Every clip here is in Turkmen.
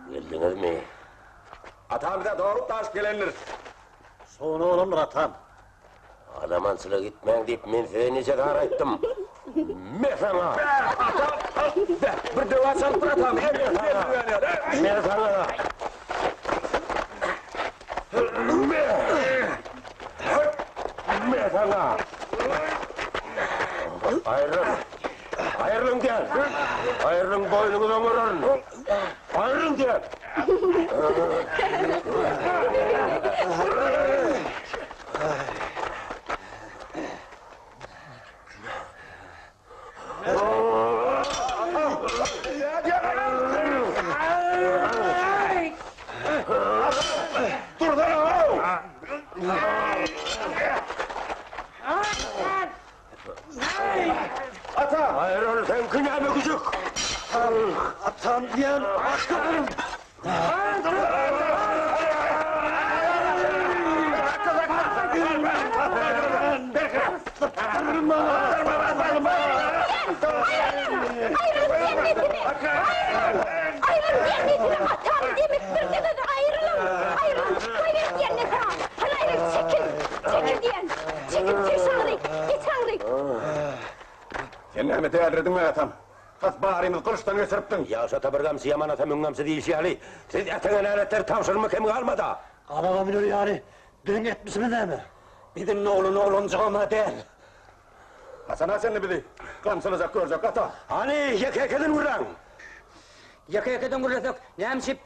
Geldiňizmi? Atam bize dogrup daş gelendir. Sowuna bolandyr atam. Alamançylyga gitmäň diýip men size nije zar aýtdym. Me saňa! Atam! Bir döwä çalypdyr atam. Me saňa! Me! Me saňa! Aýrylyň! Aýrylyň diýen! Aýrylyň boýnuňyzy oňararyn! Aýrylyň diýen! Ata! Aýryl seňki näme güjük? Atam diýen atam! Sen näme dälirediňmi atam? Tas barymyzy gylyçdan geçiripdiň. Ýagşy ata bir gamçy, ýaman ata müň gamçy diýilşi ýaly, siz äteňe näletleri tabşyrma kem galmad-a. Gabaga müner ýaly biziň etmişimiz näme? Biziň oglan oglanjygam-a däl. Haçana çenli bizi gamçylajak görjek ata? Hany, ýeke-ýekeden gürläň! Ýeke-ýekeden gürlesek, näme üçin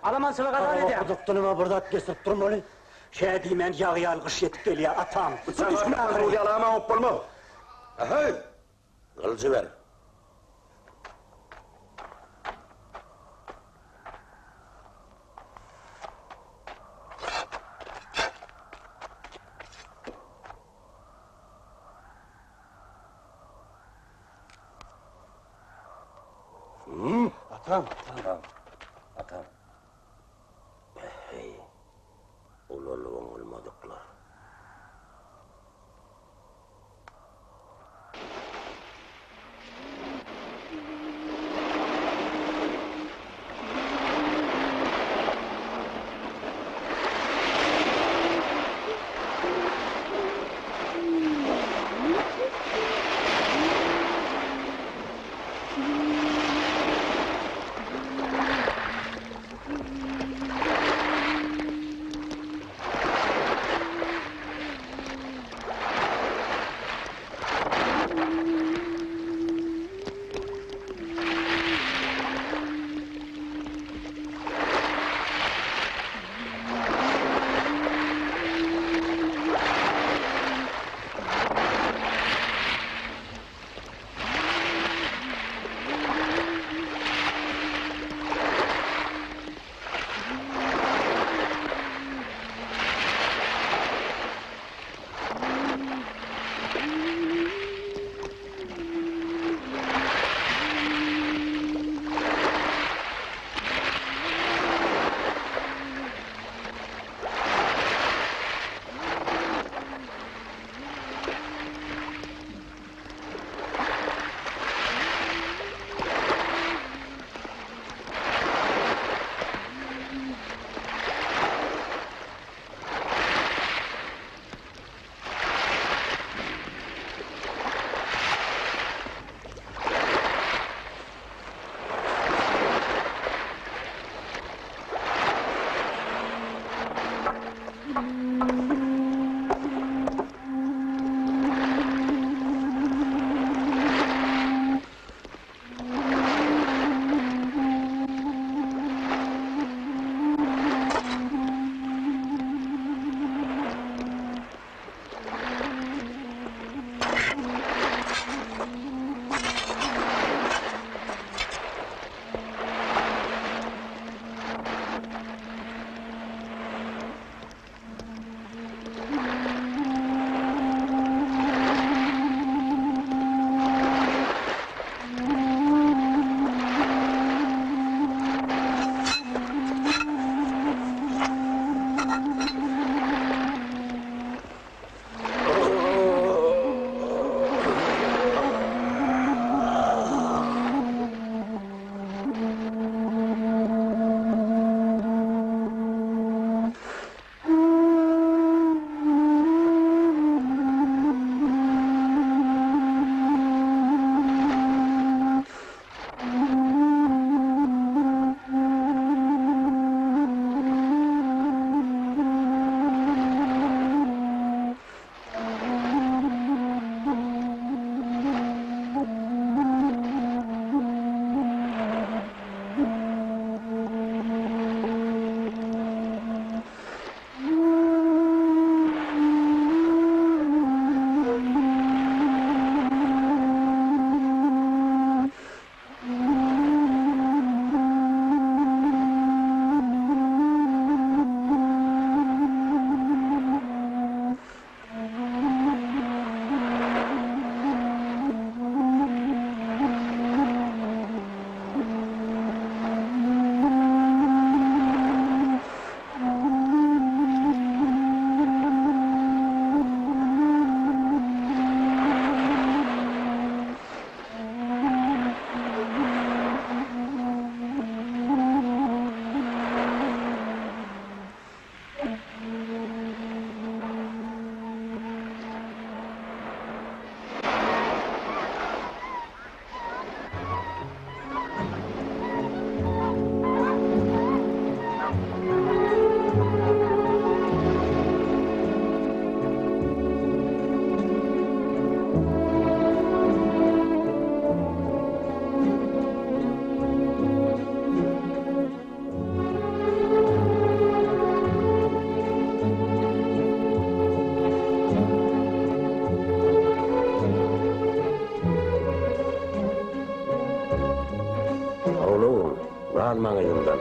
alamançylyga azar edýäň? Gudukdanam-a bir zat geçirip durmaly. Şä diýmän ýagy ýaly gyş ýetip gelýär, atam. Saňa ýalama oňup bolmaz. Äheý! Gylyjy ber. Atam. Atam. Atam. Päheý. Ulalyp oňulmadyklar. Howlugyň, galmaň yzymdan.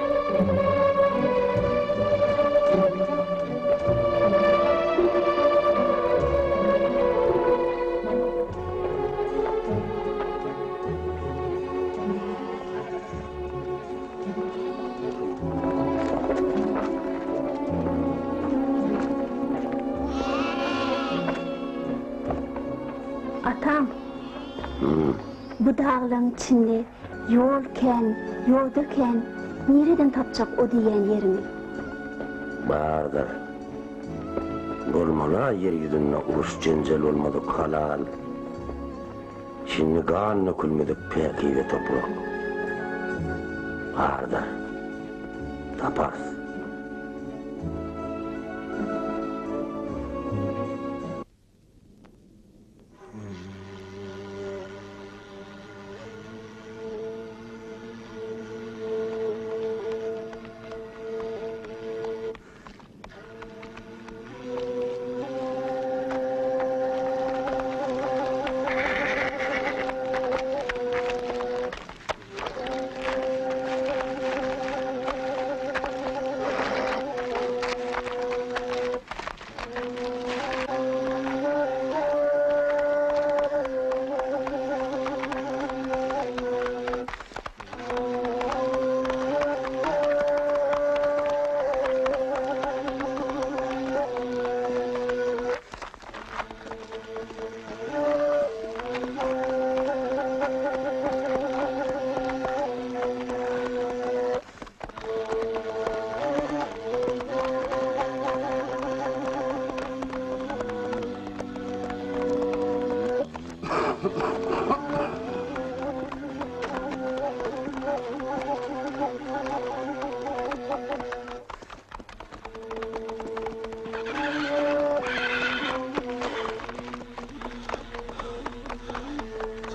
Atam, bu daglaň içinde ýol kän, ýoda kän, nireden tapjak o diýýän ýeriňi? Bardyr. Bolmaly-a ýer ýüzünde uruş-jenjel bolmadyk halal. Şindi gan dökülmedik päkize toprak. Bardyr. Taparys.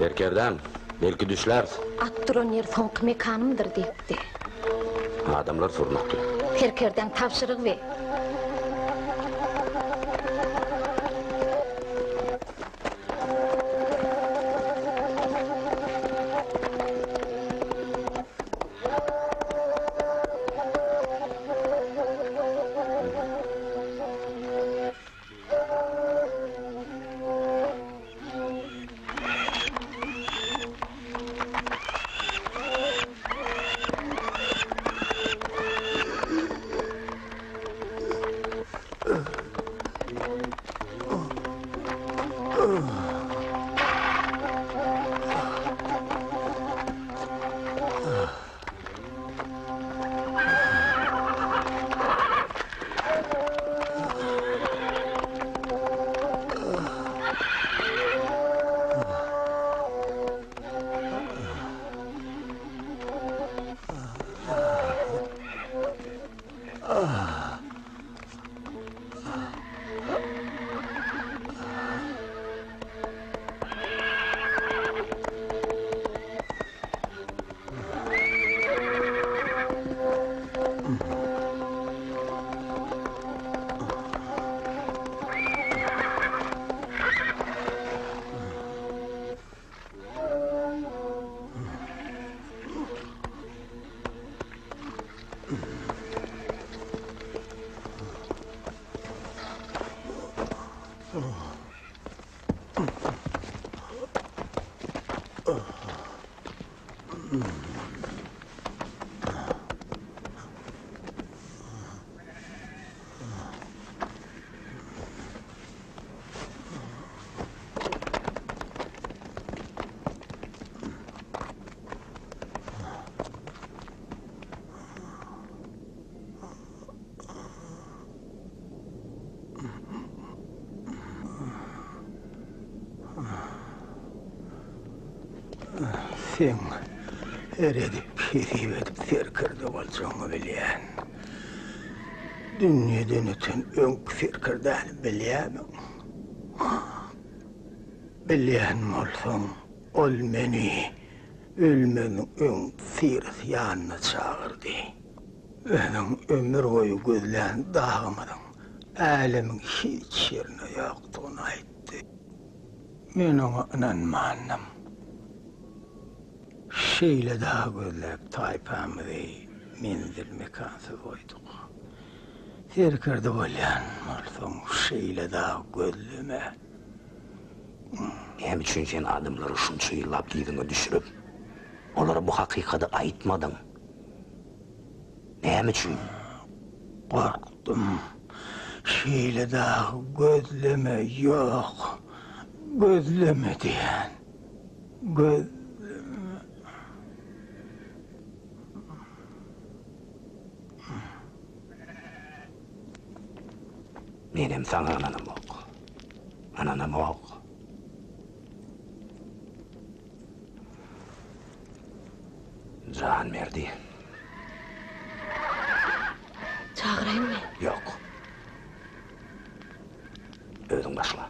Serkerdäm, belki düşläris. At duran ýer soňky mekanymdyr diýipdi. Adamlar surnukdy. Serkerdäň tabşyrygy be. Seň her edip, hesip edip serkerde boljagyňy bilýän. Dünýeden öten öňki serkerdäni bilýärmiň? Bilýän bolsaň, ol meni ölmegiň öň syrasy ýanyna çagyrdy. Özüň ömür boýy gözlän dagymyzyň älemiň hiç ýerinde ýokdugyny aýtdy. Men oňa ynanmandym. Şeýle dag gözläp taýpamyzy menzil-mekansyz goýduk. Serkerde bolýan bolsaň, şeýle dag gözleme. Näme üçin sen adamlary şunça ýyllap yzyňa düşürip, olara bu hakykady aýtmadyň? Näme üçin? Gorkdum. Şeýle dag gözleme, ýok, gözleme diýýän. Gözleme. Menem saňa ynanamok. Ynanamok. Janberdi. Çagyraýynmy? Ýok. Özüň başla.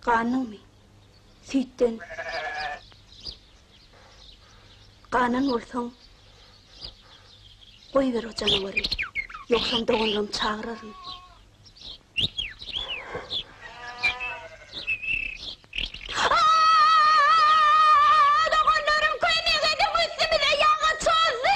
Ganyňmy? Süýtden. Ganan bolsaň, goýber o janawary. Ýogsam doganlarymy çagyraryn. Doganlarym kömek ediň üstümize ýagy çozdy.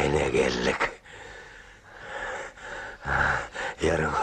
Ine geldik. Ýörüň.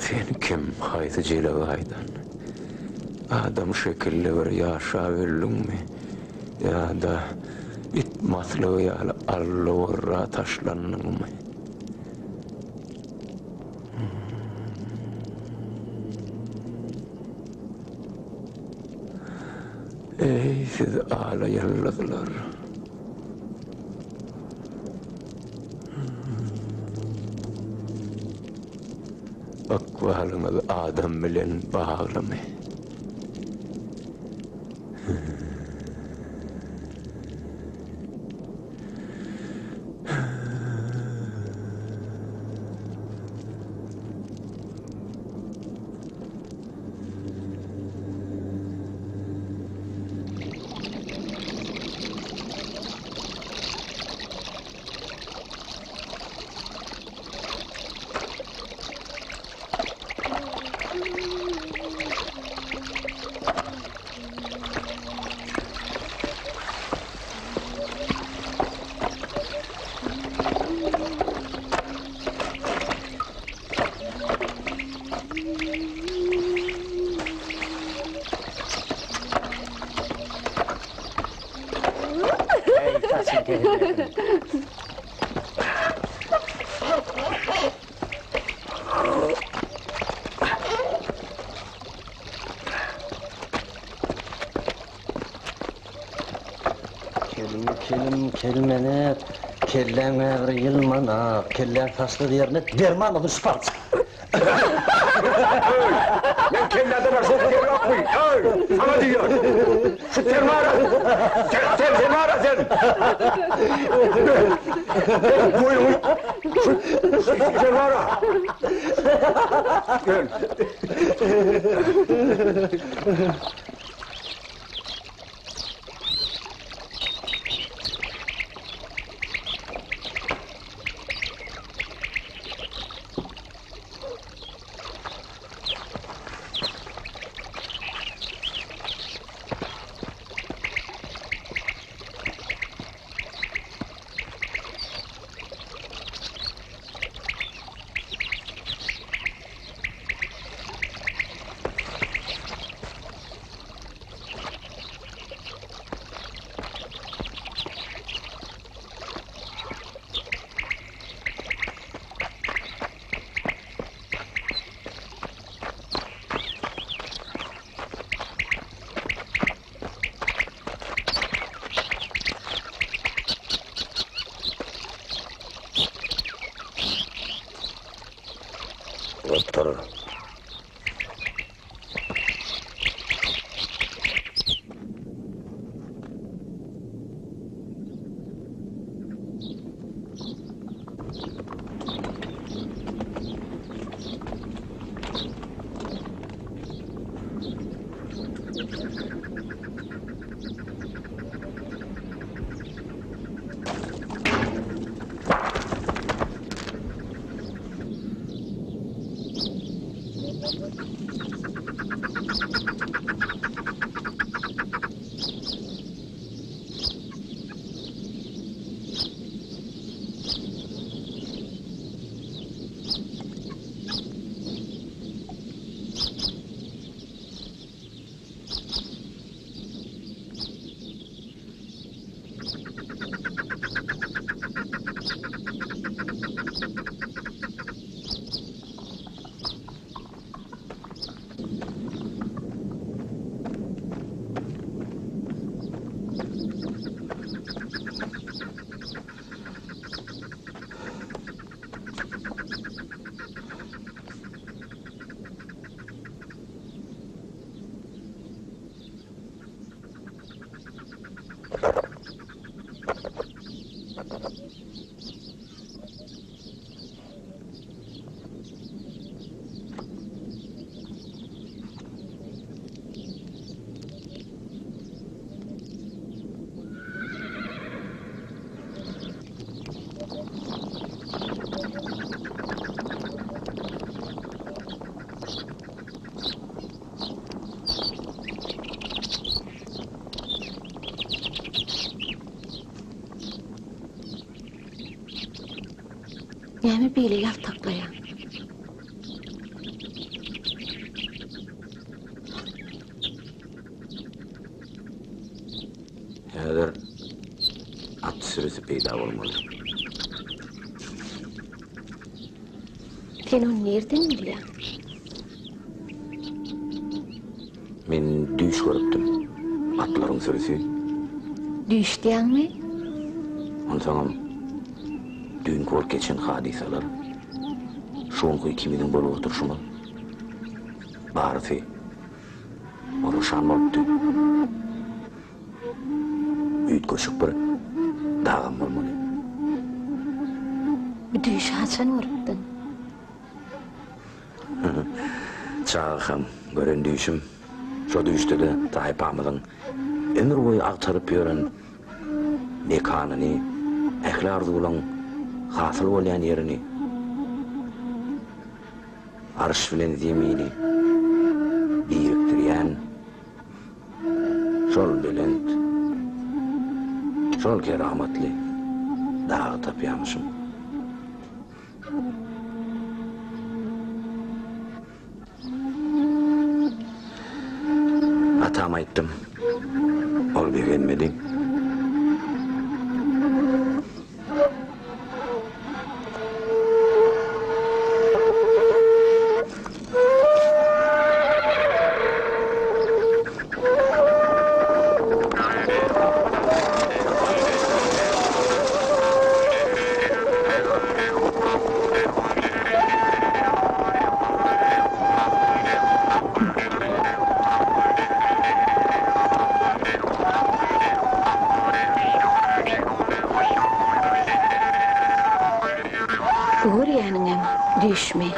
Sen kim, haýsy jelegaýdan? Adam şekilli bir ýaşap öldüňmi? Ýa-da it maslygy ýaly alla-wurra taşlandyňmy? Eý, siz ala ýyldyzlar! Ykbalyňyz adam bilen baglymy? Kelim, kelim, kelmenek, kelläň bir ýylmanak, kelläň saçsyz ýerine derman bolsun şu palçyk. Öý! Men kelläde bir şok ýer ýokmy? Öý! Saňa diýýän. Şu termara. Sen, sen termara sen. Boýuňy şu şu termara. Gel. Otur. Näme beýle ýaltaklaýaň? Häzir at sürüsi peýda bolmaly. Sen ony nirden bilýäň? Men düýş görüpdim. Atlaryň sürüsi. Düýş diýýäňmi? Onsoňam düýnki bolup geçen hadysalar, şu günki ikimiziň bolup oturyşymyz, barysy oraşan bolupdy. Üýtgeşik bir dagam bolmaly. Bu düýşi haçan görüpdiň? Çagakam gören düýşüm. Şo düýşde-de taýpamyzyň ömür boýy agtaryp ýören mekanyny, ähli arzuwlaň hasyl bolýan ýerini, arş bilen zemini birikdirýän şol belent, şol keramatly dagy tapýamyşym. Atama aýtdym. Ol begenmedi. Bu görýäniňem düýşmi?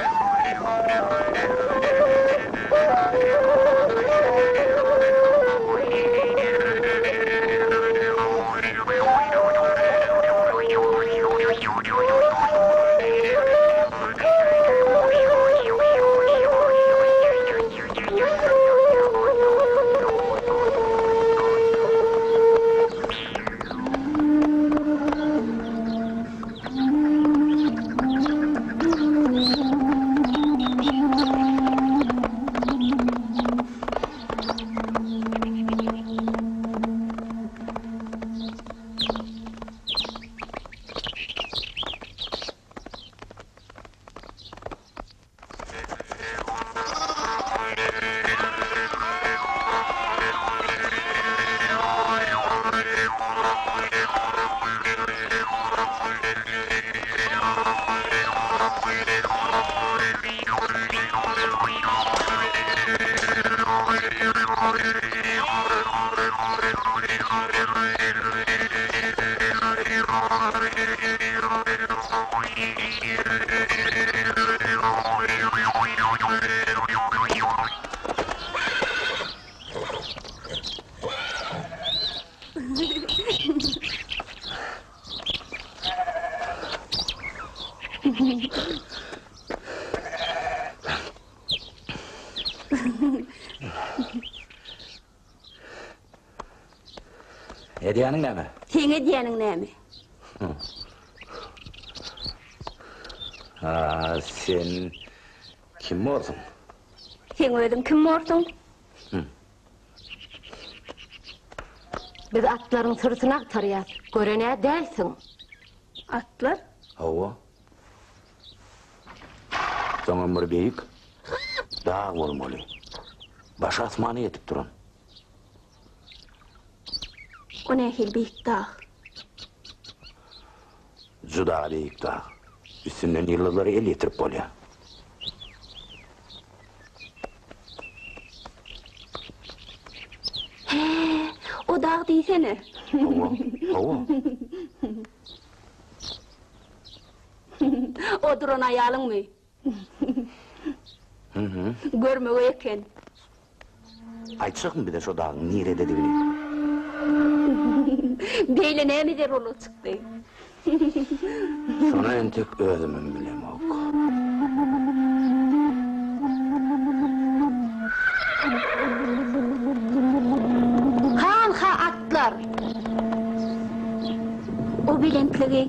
Edýäniň näme? Seň edýäniň näme? Ha, sen kim borsuň? Seň özüň kim borsuň? Biz atlaryň sürüsini agtarýas. Gören-ä dälsiň. Atlar? Hawa. Soňam bir beýik dag bolmaly. Başy asmana ýetip duran. O nähili beýik dag? Juda beýik dag. Üstünden ýyldyzlara el ýetirip bolýar. Hä, o dag diýsene. Hawa, hawa. O duran aýalyňmy? Görmegeý eken. Aýtjakmy bize şo dagyň nirededigini? Beýle näme zerurlyk çykdy? Şony entek özümem bilemok. Hanha atlar! O belentligi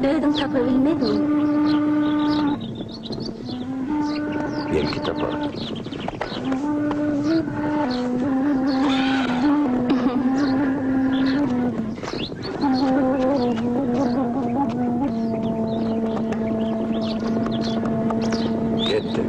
özüň tapa bilmezmiň? Belki taparyn. Ketdik.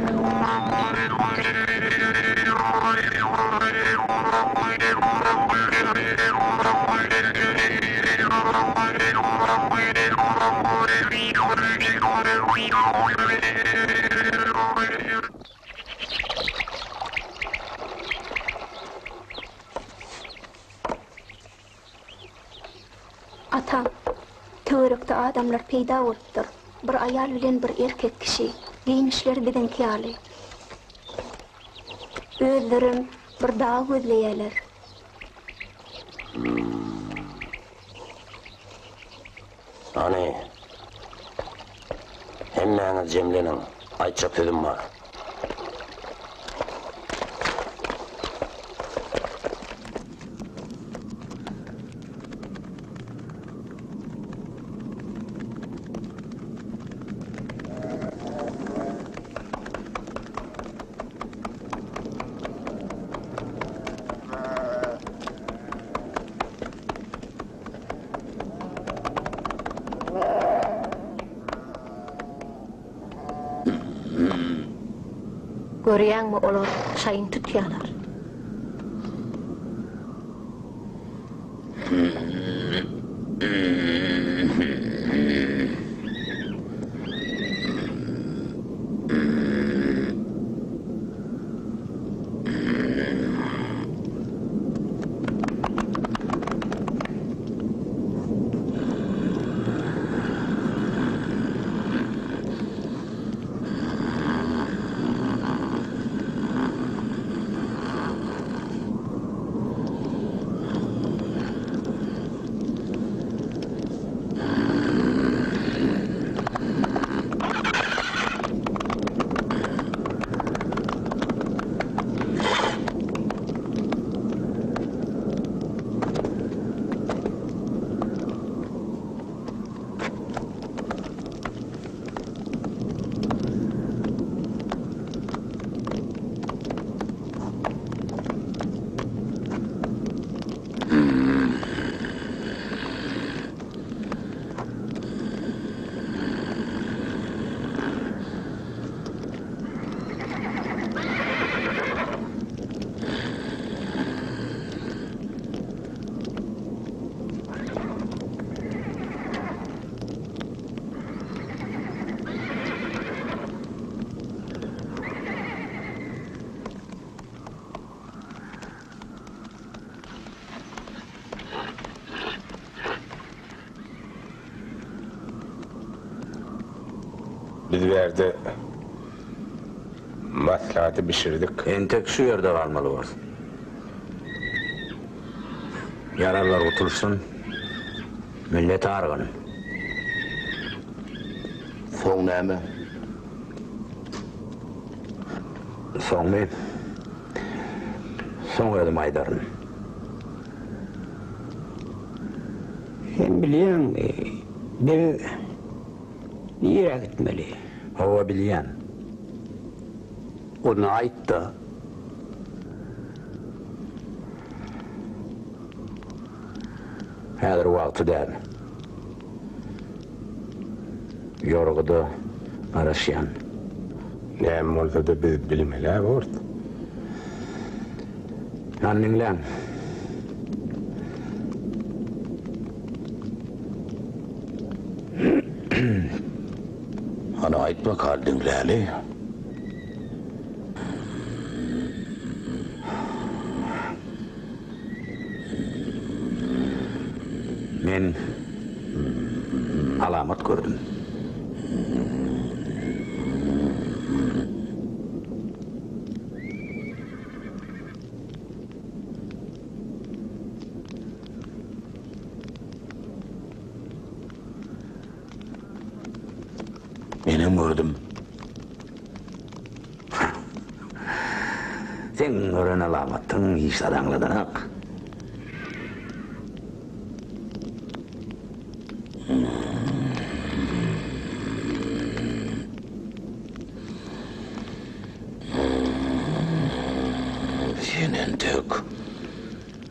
Atam, töwerekde adamlar peýda bolupdyr. Bir aýal bilen bir erkek kişi. Geýnişleri biziňki ýaly. Özlerem bir dag gözleýärler. Hany, hemmäňiz jemleniň, aýtjak sözüm bar. Görýäňmi, olar şaýyny tutýarlar. Biz bärde maslahaty bişirdik. Entek şu ýerde galmaly borus. Ýaralylar gutulyşsyn, millet argyn. Soň näme? Soňmy? Soň özüm aýdaryn. Sen bilýäňmi, biz nirä gitmeli? Hawa, bilýän. Onda aýt-da. Häzir wagty däl. Ýorguda garaşýan. Näme bolsa-da biz bilmel-ä bort. Hany diňläň. Hany aýt bakaly diňläli. Men alamat gördüm. Menem gördüm. Seň gören alamatyň hiç zat aňladanok. Sen entek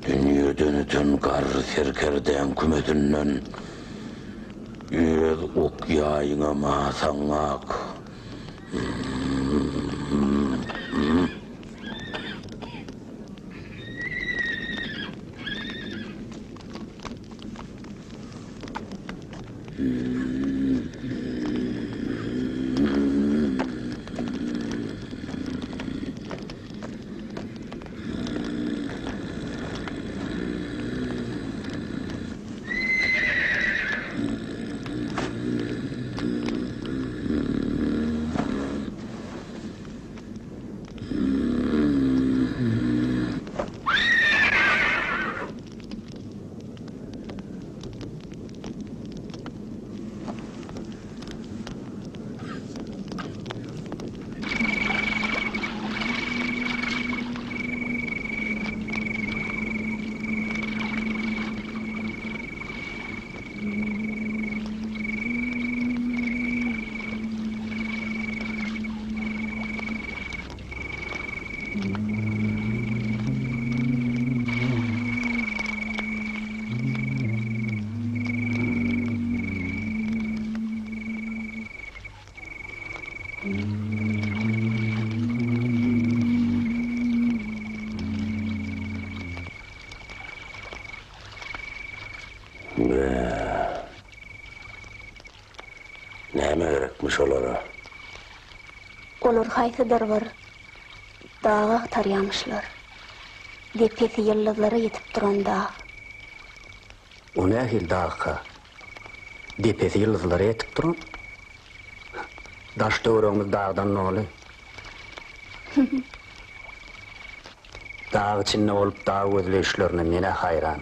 dünýeden öten garry serkerdäň kümesinden öz ok-ýaýyňam asaňak. Bä. Näme gerekmiş olara? Olar haýsydyr bir dag agtarýamyşlar. Depesi ýyldyzlara ýetip duran dag. O nähili dagka? Depesi ýyldyzlara ýetip duran? Daş-töweregimiz dagdan doly. Dag içinde bolup dag gözleýişlerine men-ä haýran.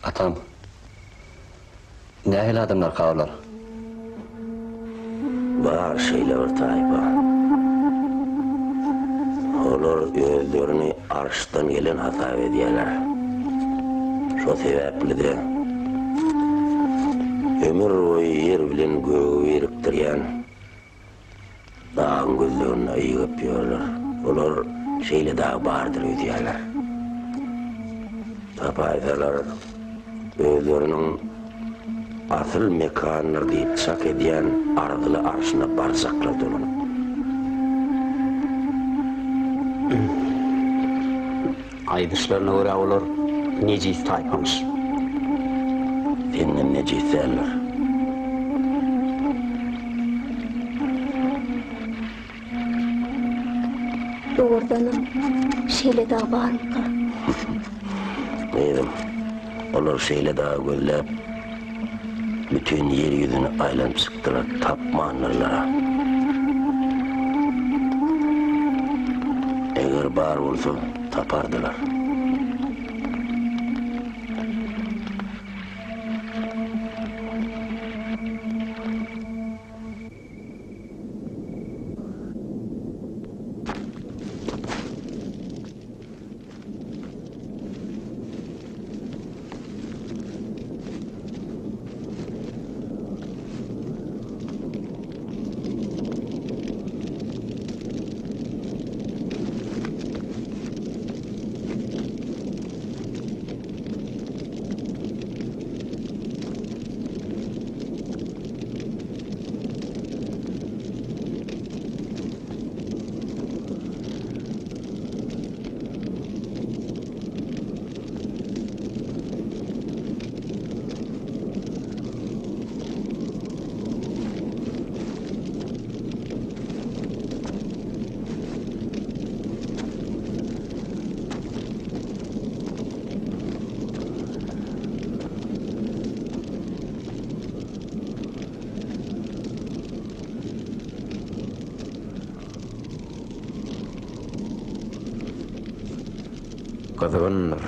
Atam, nähili adamlarka olar? Bar şeýle bir taýpa. Olar özlerini arşdan gelen hasap edýärler. Şo sebäpli-de ömür boýy ýer bilen gögi birikdirýän Dagyň gözleginde ýygyp ýörler. Olar şeýle dag bardyr öýdýärler. Tapaýsalar, özleriniň asyl mekandyr diýip çak edýän arzyly arşyna barjaklar dolanyp. Aýdyşlaryna görä olar nejis taýpamyş. Senden nejis däldir. Dogrudanam, şeýle dag barmyka? Gyzym, olar şeýle dagy gözläp, bütin ýer ýüzüni aýlanyp çykdylar, tapmandyrlar-a. Eger bar bolsa, tapardylar. Gyzgyndyr.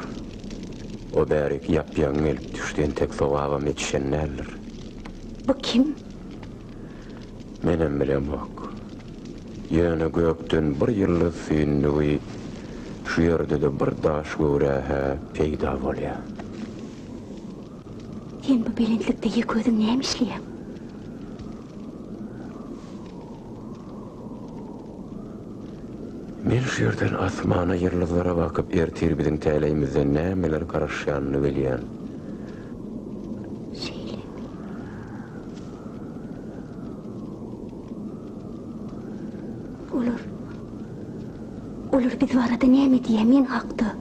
O bärik ýap-ýaňy gelip düşdi, entek sogabam ýetişen däldir. Bu kim? Menem bilemok. Ýöne gökden bir ýyldyz süýndügi şu ýerde-de bir daş göwrä-hä peýda bolýar. Sen bu belentlikde ýeke özüň näme işleýäň? Men şu ýerden asmana, ýyldyzlara bakyp, ertir biziň täleýimizde nämeler garaşýanyny bilýän. Şeýlemi? Olar, olar biz barada näme diýýär, men hakda?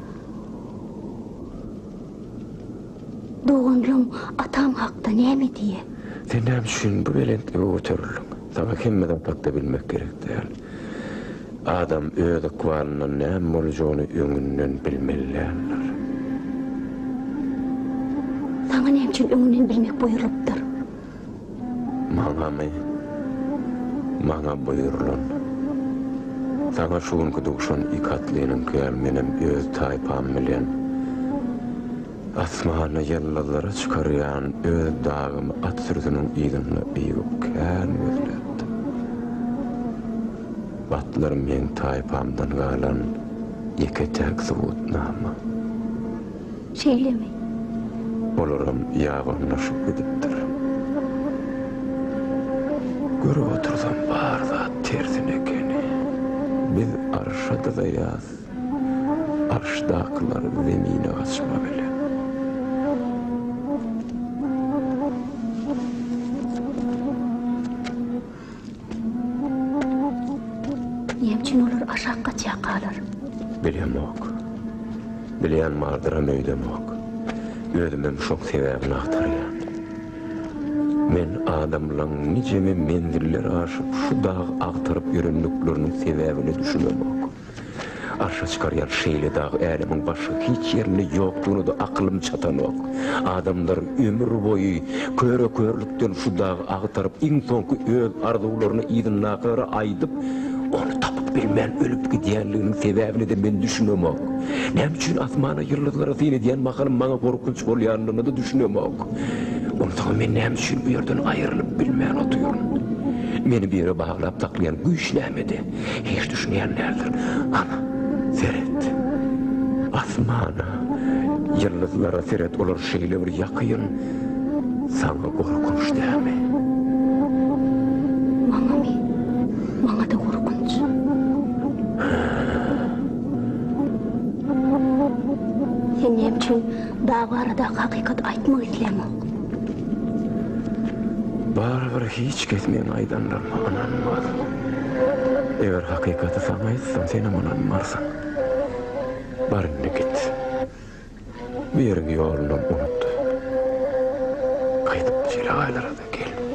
Doganlarym atam hakda näme diýýär? Sen näme üçin bu belentlige göterildiň? Saňa hemme zat hakda bilmek gerek däl. Adam öz ykbalyndan näme boljagyny öňünden bilmeli däldir. Saňa näme üçin öňünden bilmek buýrulypdyr? Maňamy? Maňa buýrulan. Saňa şu günki duşan ik atlynyňky ýaly menem öz taýpam bilen asmana ýyldyzlara çykarýan öz dagymy at sürüsiniň yzynda ygyp kän gözläpdim. Atlar meň taýpamdan galan ýeke-täk subutnama. Şeýlemi? Olaram ýabanylaşyp gidipdir. Görüp otursam bar zat tersine ekeni. Biz arşa dyzaýas, arşdakylar zemine gaçma bilen. Näme üçin olar aşak gaçýarkalar? Bilemok. Bilýän bardyram öýdemok. Özümem şoň sebäbini agtarýan. Men adamlaň nijeme menziller aşyp şu dagy agtaryp ýörendikleriniň sebäbine düşünemok. Arşa çykarýan şeýle dag älemiň başga hiç ýerinde ýokdugyna-da akylym çatanok. Adamlar ömür boýy köre-körlükden şu dagy agtaryp, iň soňky öz arzuwlaryny yzyndakylara aýdyp, ony tapyp bilmän ölüp gidýänliginiň sebäbine-de men düşünemok. Näme üçin asmana, ýyldyzlara syn edýän mahalym maňa gorkunç bolýanyna-da düşünemok. Onsoňam men näme üçin bu ýerden aýrylyp bilmän otyryn? Meni bir ýere baglap saklaýan güýç nämede? Hiç düşünýän däldir. Ana, seret. Asmana, ýyldyzlara seret, olar şeýle bir ýakyn. Saňa gorkunç dälmi? Maňamy? Maňa-da gorkunç. Sen näme üçin dag baradaky hakykaty aýtmak isläňok? Barybir hiç kes meň aýdanlaryma ynanmaz. Eger hakykaty saňa aýtsam, senem ynanmarsyň. Bar indi git. Bu ýeriň ýolunam unut. Gaýdyp jelegaýlara-da gelme.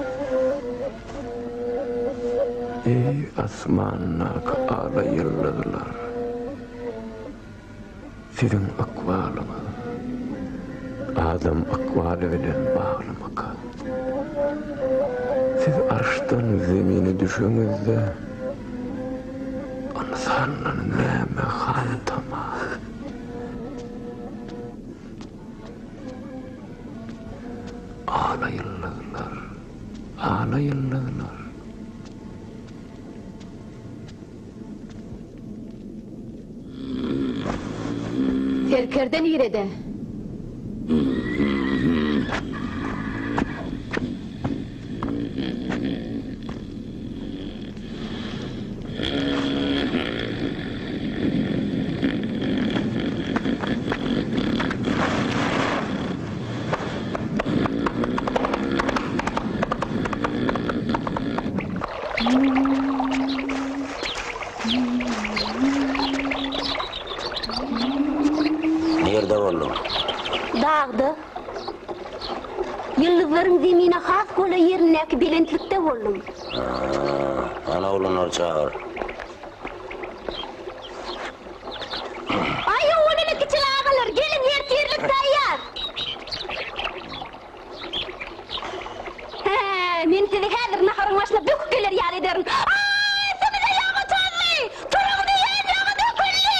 Eý, asmandaky ala ýyldyzlar! Siziň ykbalyňyz adam ykbaly bilen baglymyka? Siz arşdan zemine düşeňizde, ynsandan näme hantama? Ala ýyldyzlar, ala ýyldyzlar. Serkerde nirede? Nirde bolduň? Dagda. Ýyldyzlaryň zemine has golaý ýerindäki belentlikde boldum. Hany oglanlary çagyr. Aý, owal-uly kiçili agalar, geliň, ertirlik taýýar. Hä, men sizi häzir naharyň başyna böküp geler ýaly ederin. Aý, üstümize ýagy çozdy! Turuň diýýän, ýagy döküldi!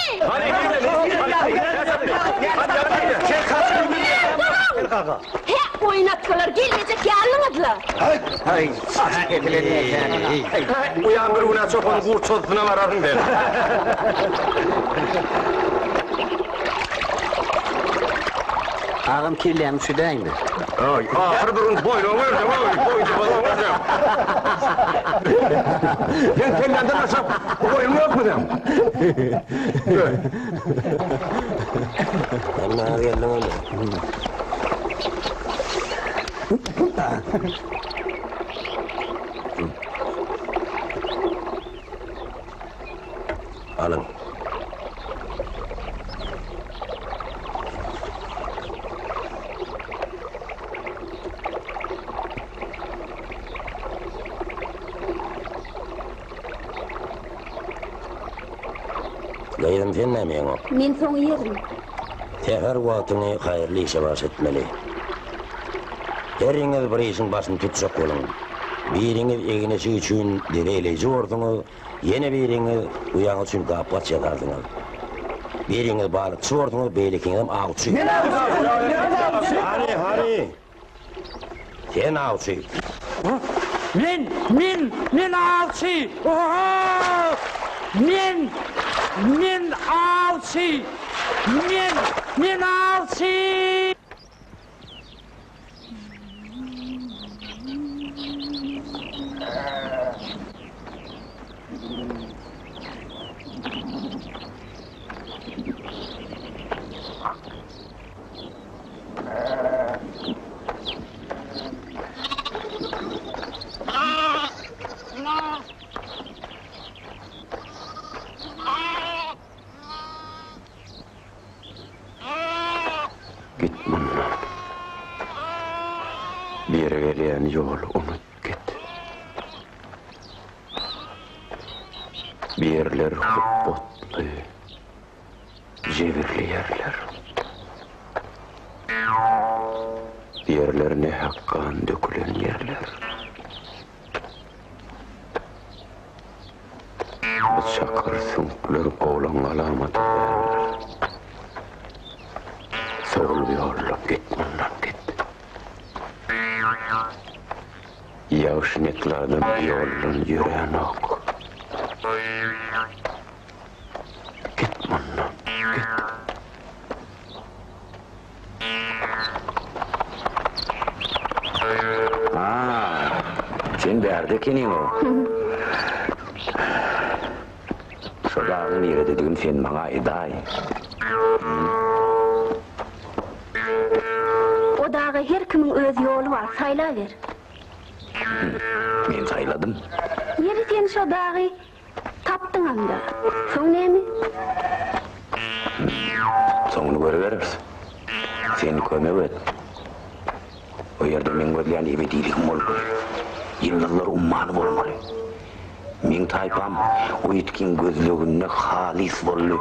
Turuň! Hä, oýnatgylar, gelmejek ýalyňyz-la! Uýam bir gün-ä çopan gurt çozdusyna bararsyň sen. Agam kellämi üşedäýme. Aý, ahyry bir gün boýnuňa berseň, oý, boýunjyga berseň. Sen kelläňden aşak boýnuň ýokmy seň? Hemmäňiz geldiňizmi? Alyň. Gyzym sen näme iýeňok? Men soň iýerin. Säher wagtyňy haýyrly işe bagyş etmeli. Heriňiz bir işiň başyny tutjak boluň. Biriňiz egin-eşik üçin deri eýleýji borsuňyz, Ýene biriňiz uýaňyz üçin gap-gaç ýazarsyňyz. Biriňiz balykçy borsuňyz, beýlekiňizem awçy. Men awçy! Hany, hany? Sen awçy. Men, men, men awçy! Oho! Men, men awçy! Men, men awçy! Git mundan. Bir ýere gelýän ýoly unut git. Bir ýerler hupbatly, jebirli ýerler. Bir ýerler nähak gan dökülen ýerler. Bu çakyr süňkler gowlaň alamaty däldir. Sowul ýoldan git mundan git. Ýagşy netli adam bu ýoldan ýöränok. Git mundan git. A, sen bärde ekeniň-ow. Şo dagyň nirededigini sen maňa aýdaý. O daga her kimiň öz ýoly bar, saýlaber. Men saýladym. Ýeri sen şo dagy Tapdyňam-da. Soň näme? Soňuny görübereris. Sen kömek et. O ýerde meň gözleýän ebediligim bolmaly. Ýyldyzlar ummany bolmaly. Meň taýpam o ýitgiň gözleginde halys boldy.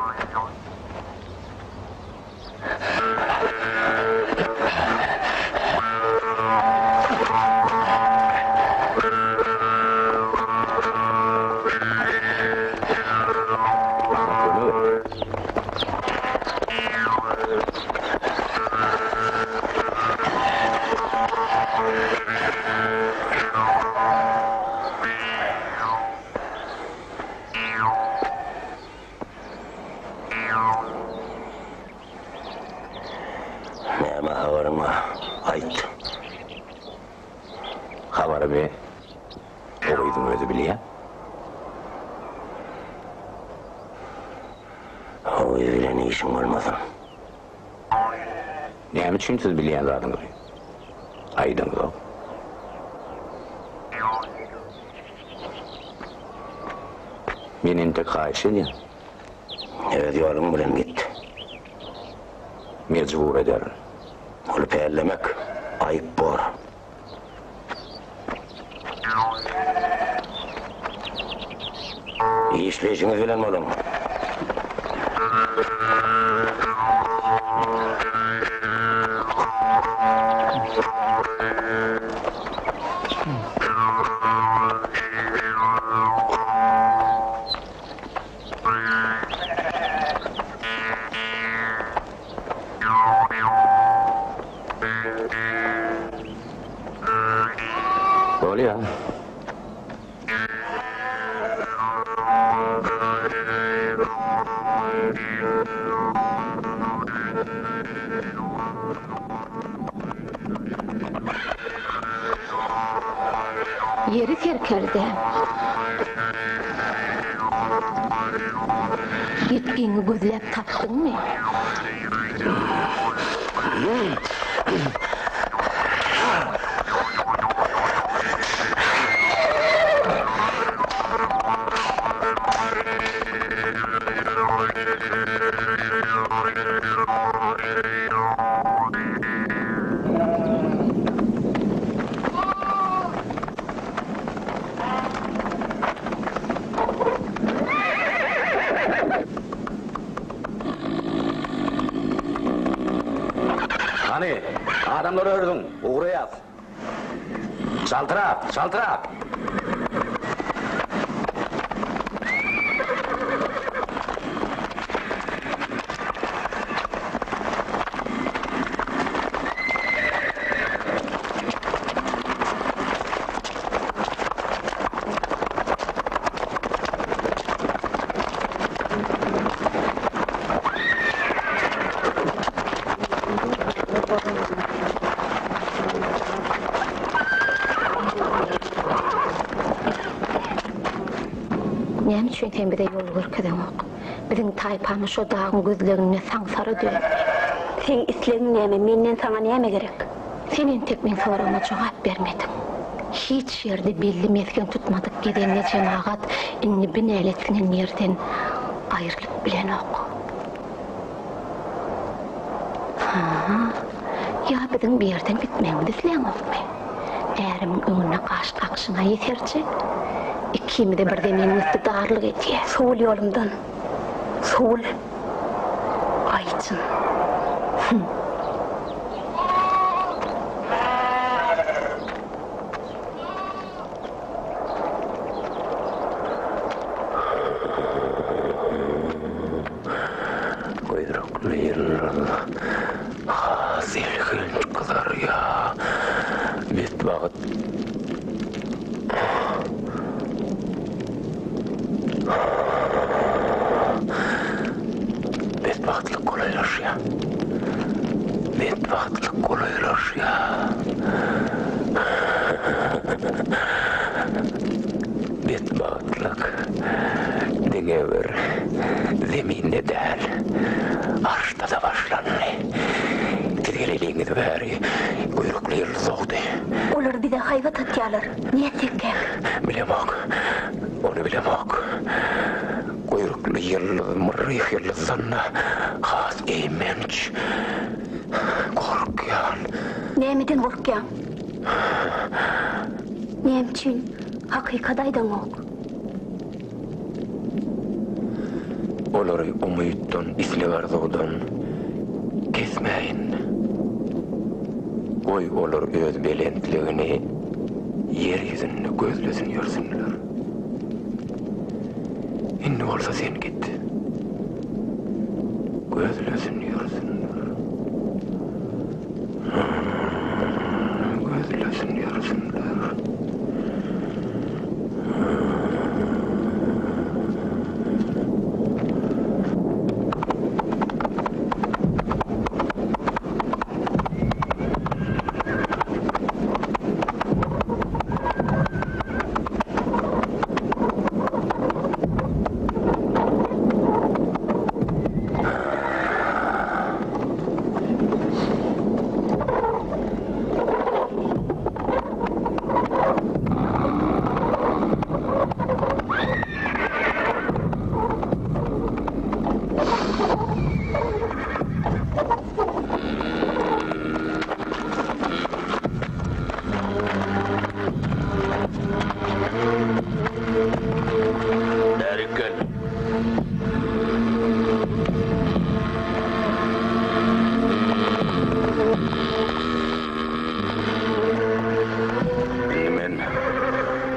Habarymy o gyzyň özi bilýär. O gyz bilen işiň bolmasyn. Näme üçin siz bilýän zadyňyzy aýdaňyzok? Men entek haýyş edýän. Öz ýoluň bilen git. Mejbur ederin. Ony pällemek aýyp bor. Işleýşiňiz bilen boluň. Bolýa. Ýeri serkerde. Ýitgiňi gözläp tapdyňmy? Hany, adamlary örüziň, ugraýas. Çaltrak, çaltrak! Näme üçin sen bize ýol görkezeňok? Biziň taýpamyz şo dagyň gözleginde saňsara döndi. Seň islegiň näme? Menden saňa näme gerek? Sen entek meň soragyma jogap bermediň. Hiç ýerde belli mesgen tutmadyk gezende jemagat indi bi näletsiňen ýerden aýrylyp bilenok. Ha, ýa biziň bu ýerden gitmegimizi isläňokmy? Ärimiň öňünde gaş kakşyňa ýeserje. Ikimize bir zeminiň üsti darlyk edýä. Sowul ýolumdan. Sowul. Aýjyn. Hüm. Guýrukly ýyldyz has elhenç gyzarýar. Betbagt Betbagtlyk golaýlaşýar. Betbagtlyk golaýlaşýar. Betbagtlyk diňe bir zeminde däl, arşda-da başlandy. Siz geleliňiz bäri guýrukly ýyldyz dogdy. Olar bize haýbat atýarlar. Nätsekkäk? Bilemok. Ony bilemok. Guýrukly ýyldyz Myrryh ýyldyzdan-da has eýmenç. Gorkýan. Nämeden gorkýaň? Näme üçin hakykat aýdaňok? Olary umytdan, isleg-arzuwdan kesmäýin. Goý, olar öz belentligini ýer ýüzünde gözlesin ýörsünler. Indi bolsa sen git. Gözlesin ýörsünler. Gözlesin ýörsünler.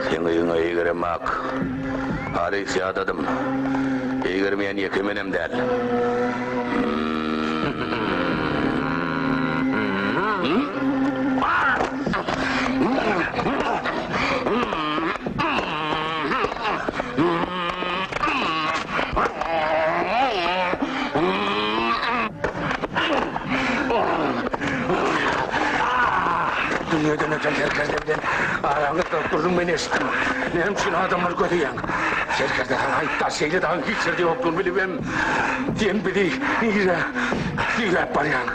Seň yzyňa eýgeremok. Halys ýadadym. Eýgermeýän ýeke menem däl. Dünýeden öten serkerde bilen araňyzda gürrüň men eşitdim. Näme üçin adamlary gözleýäň? Serkerde saňa aýtdy-a, şeýle dagyň hiç ýerde ýokdugyny bilibem, sen bizi nirä süýräp barýaň?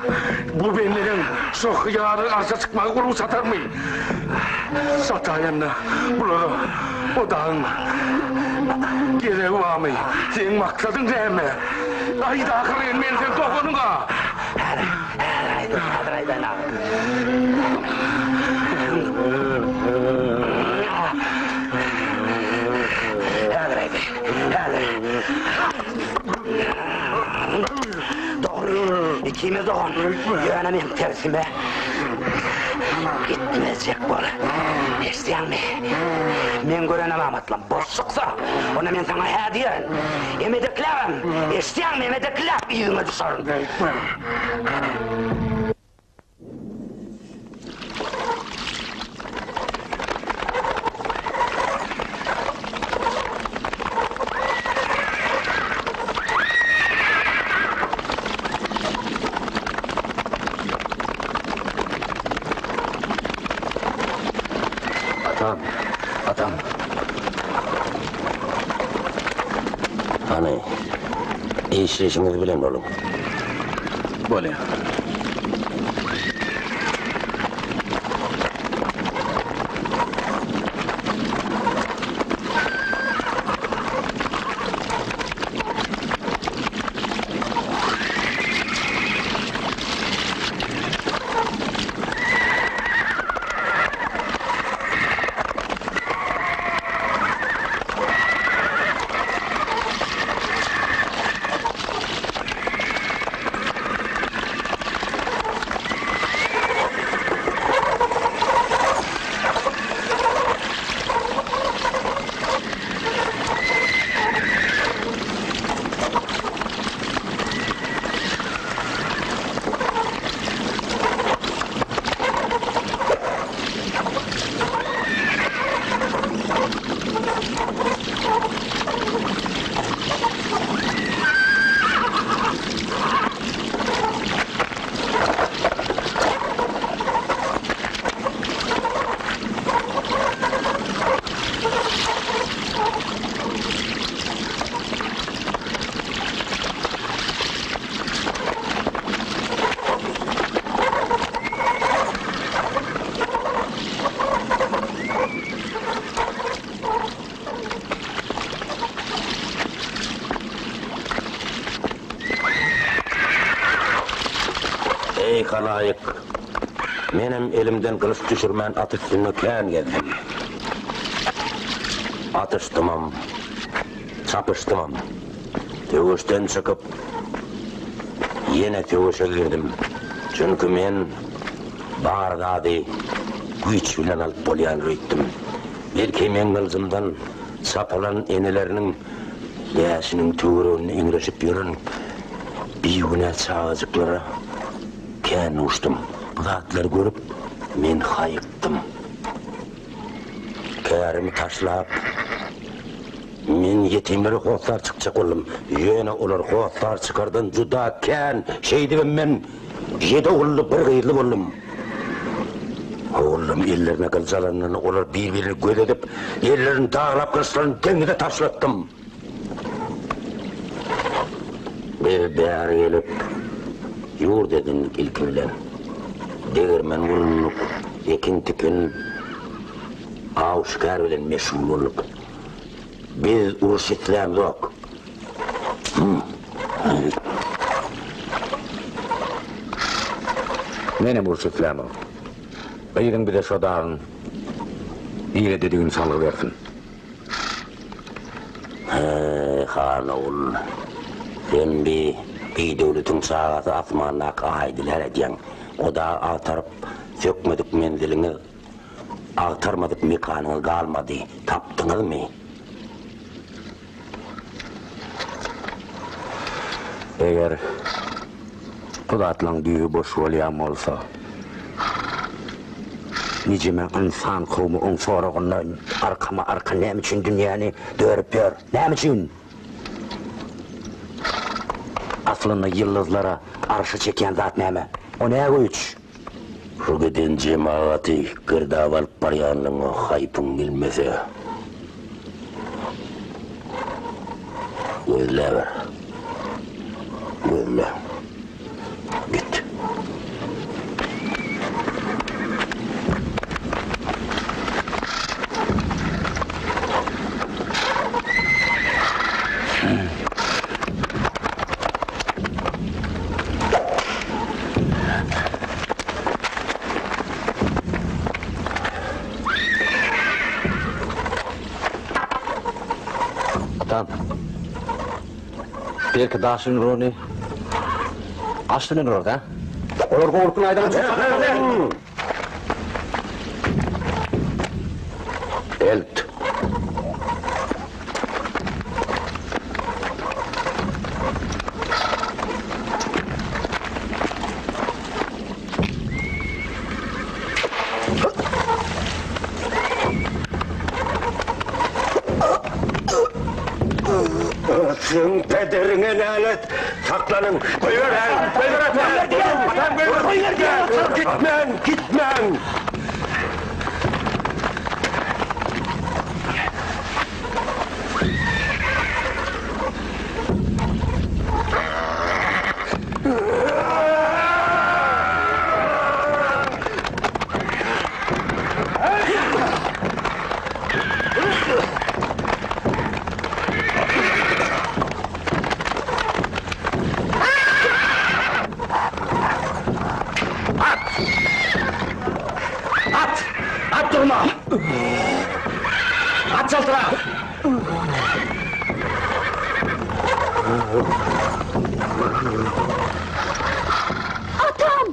Bu bendeleň şo hyýaly arşa çykmaga gurby çatarmy? Çataýanda bulara o dagyň geregi barmy? Seň maksadyň näme? Aýt ahyryn, men seň doganyň-a! Häzir, häzir aýdaýyn, häzir aýdaýyn aga. Häzir aýdaýyn, häzir. Dogry, ikimiz dogan. Ýöne meň tersime gitmejek bol. Eşidýäňmi? Meň gören alamatlam boş çyksa, onda men saňa hä diýerin. Emedekläbem, eşidýäňmi, emedekläp yzyňa düşerin. Atam, atam. Hany, işleşiňiz bilen boluň. Bolýar. Eý, halaýyk! Menem elimden gylyç düşürmän at üstünde kän gezdim. Atyşdymam, çapyşdymam. Söweşden çykyp, ýene söweşe girdim. Çünki men bar zady güýç bilen alyp bolýan öýtdüm. Belki meň gylyjymdan çapylan eneleriniň läşiniň töwereginde eňreşip ýören bigünä çagajyklara kän duşdum. Bu zatlary görüp, men haýykdym. Kärimi taşlap, men ýetimlere hossar çykjak boldum. Ýöne olar hossar çykardan juda kän. Şeýdibem men ýedi ogully, bir gyzly boldum. Ogullarym ellerine gylyç alanlarynda olar bir-birine göz edip, ellerini daglap gylyçlaryny deňize taşlatdym. Biz bäri gelip, ýurt edindik ilki bilen. Degirmen gurunduk, ekin-tikin, aw-şikar bilen meşgul bolduk. Biz uruş islämzok. Menem uruş islämok. Gyzyň bize şo dagyň nirededigini salgy bersin. Heý, han ogul, sen bi bidöwletiň çagasy asmandaky aýy dilär edýäň. O dagy agtaryp sökmedik menziliňiz. Agtarmadyk mekanyňyz galmady, tapdyňyzmy? Eger bu zatlaň düýbi boş bolýan bolsa, nijeme ynsan kowmy oň soragynda arkama-arka näme üçin dünýäni dörüp ýör? Näme üçin? Aslynda ýyldyzlara arşa çekýän zat näme? O nä güýç? Şu giden jemagaty girdaba alyp barýanlygyňa haýpyň gelmese, gözläber. Gözle. Git. Atam. Belki daş bilen urany aş bilen urar da. Olar gowlukny aýdan Elt. Seň pederiňe nälet! Saklanyň! Goýber! Goýber atam! Goýber diýýän! Gitmäň! Gitmäň! At! At! At durma! At çaltyrak! Atam!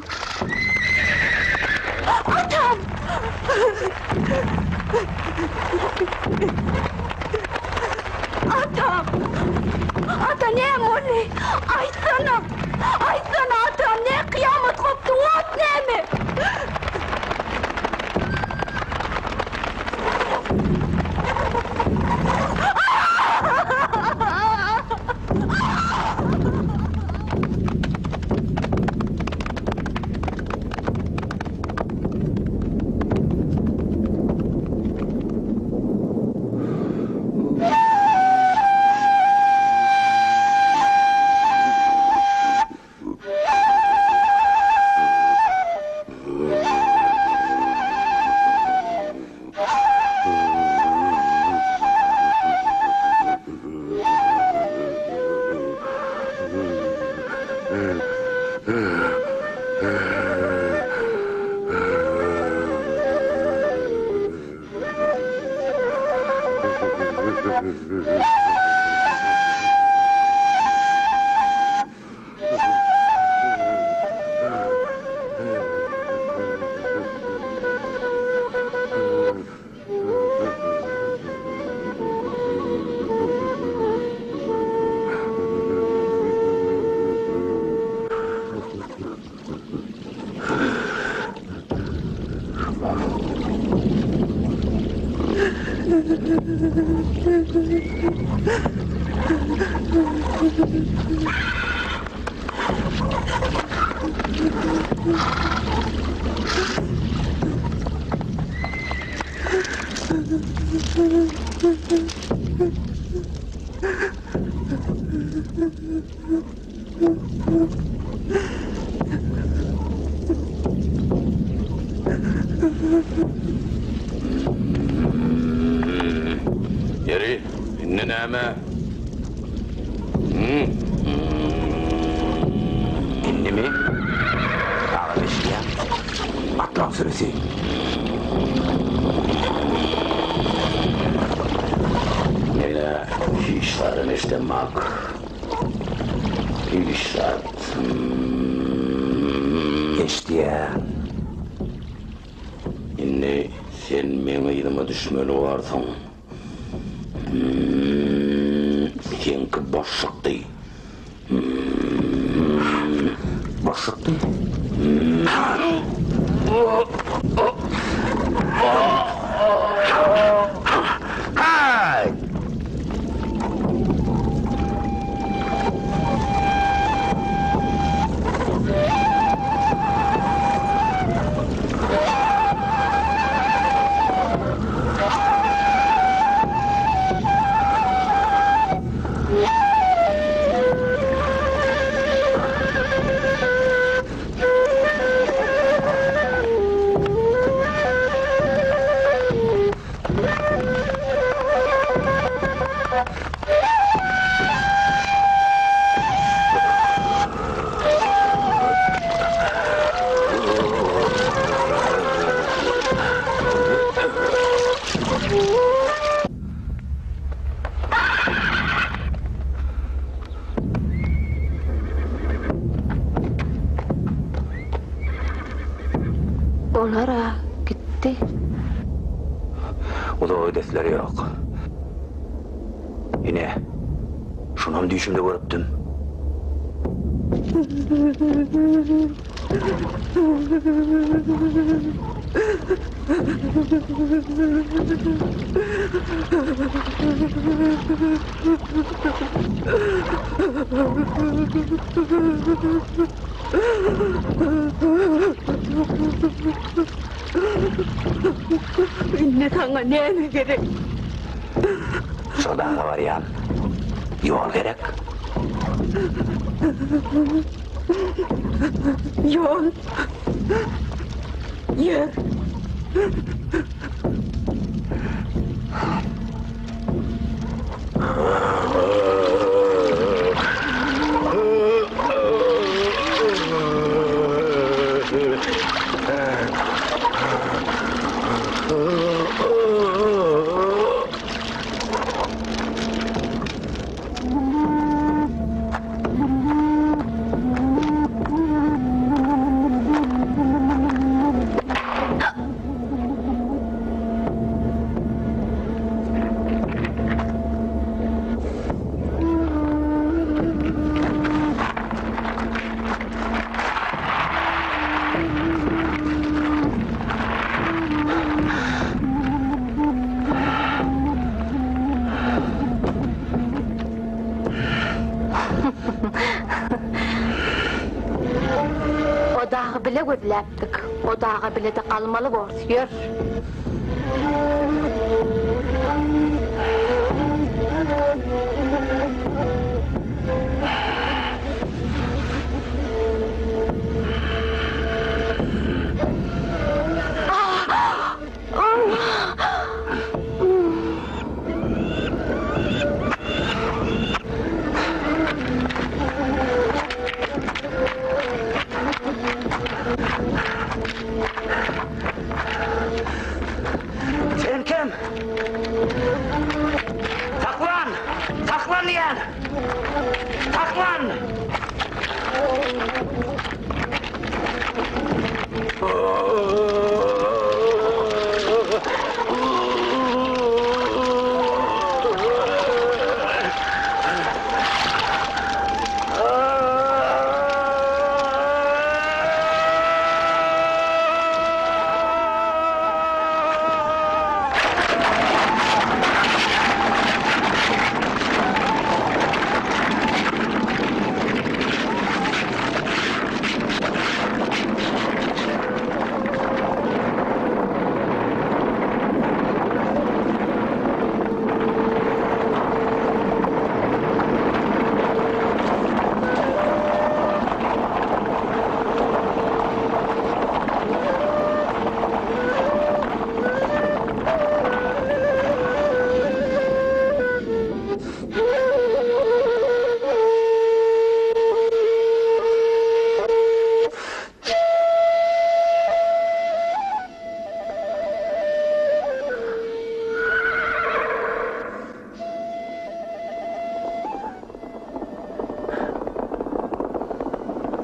Atam! Atam! Ata näme boldy? Aýtsana! Aýtsana atam, ne kyýamat gopdy, ot näme? Ýeri, indi näme? Indimi? Agam eşidýäň? Atlaň sürüsi. Men-ä hiç zadam eşidemok. Hiç zat. Eşidýän. Indi. Sen meň yzyma düşmeli borsuň. Hümm, seňki boş çykdy. Hümm, boş çykdy. Hümm. Haý! Olar-a gitdi. Uzaga gidesleri ýok. Ine, şunam düýşümde görüpdim. Indi saňa näme gerek? Şo daga barýan. Ýol gerek. Ýol. Ýör. O dagy bile gözläpdik. O daga bile-de galmaly borus. Ýör. Sen kim? Saklan! Saklan diýýän! Saklan!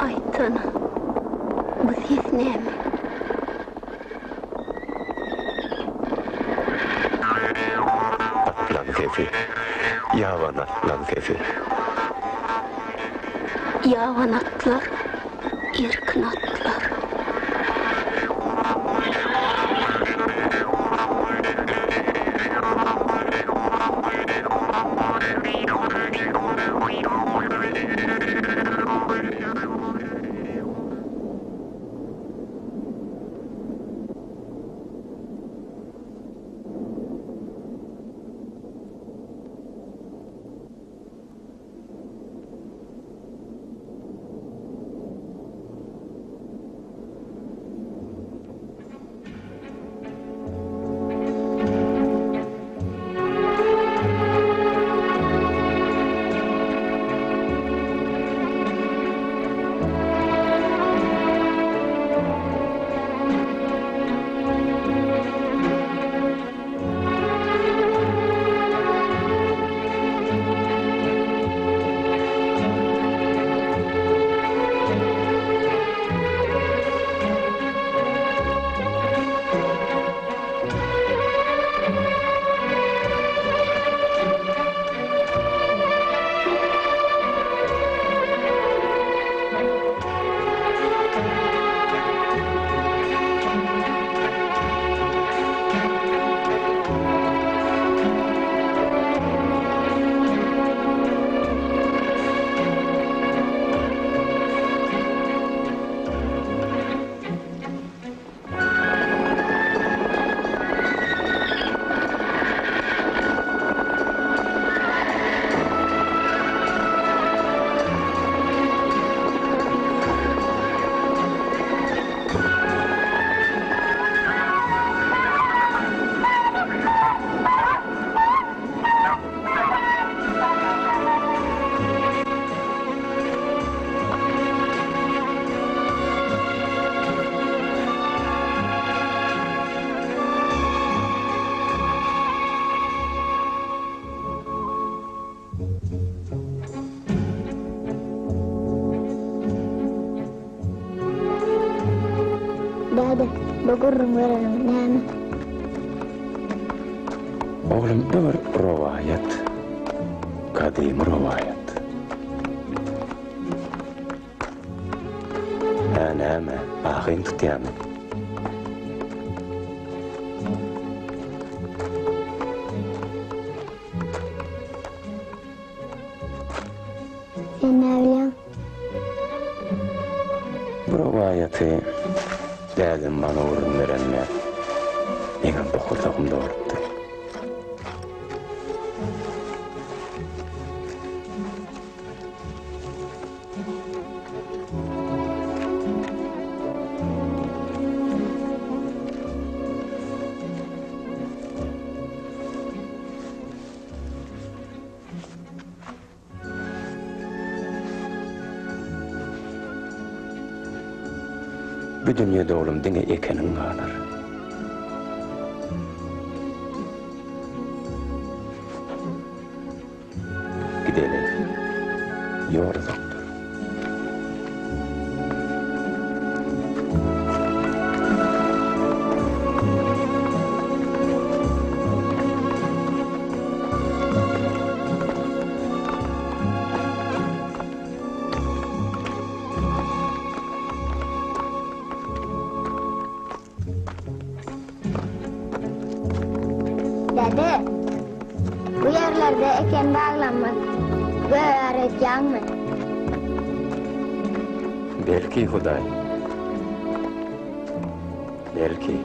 Aýtsana, bu ses näme? sesi, ýabany atlaň sesi. Ýabany atlar, erkin atlar. Däde, bu gürrüň bereniň näme? Oglum, bu bir rowaýat. Gadymy rowaýat. Hä, näme, ahyň tutýamy? Sen näbilýäň? Bu rowaýaty dädem maňa gürrüň berende, meňem bokurdagym dolupdy. Bu dünýede oglum diňe ekeniň galar. Gideli. Ýol uzakdyr. Däde, bu ýerlerde eken baglanmaz. Gögär öýtýäňmi? Belki, Hudaý. Belki.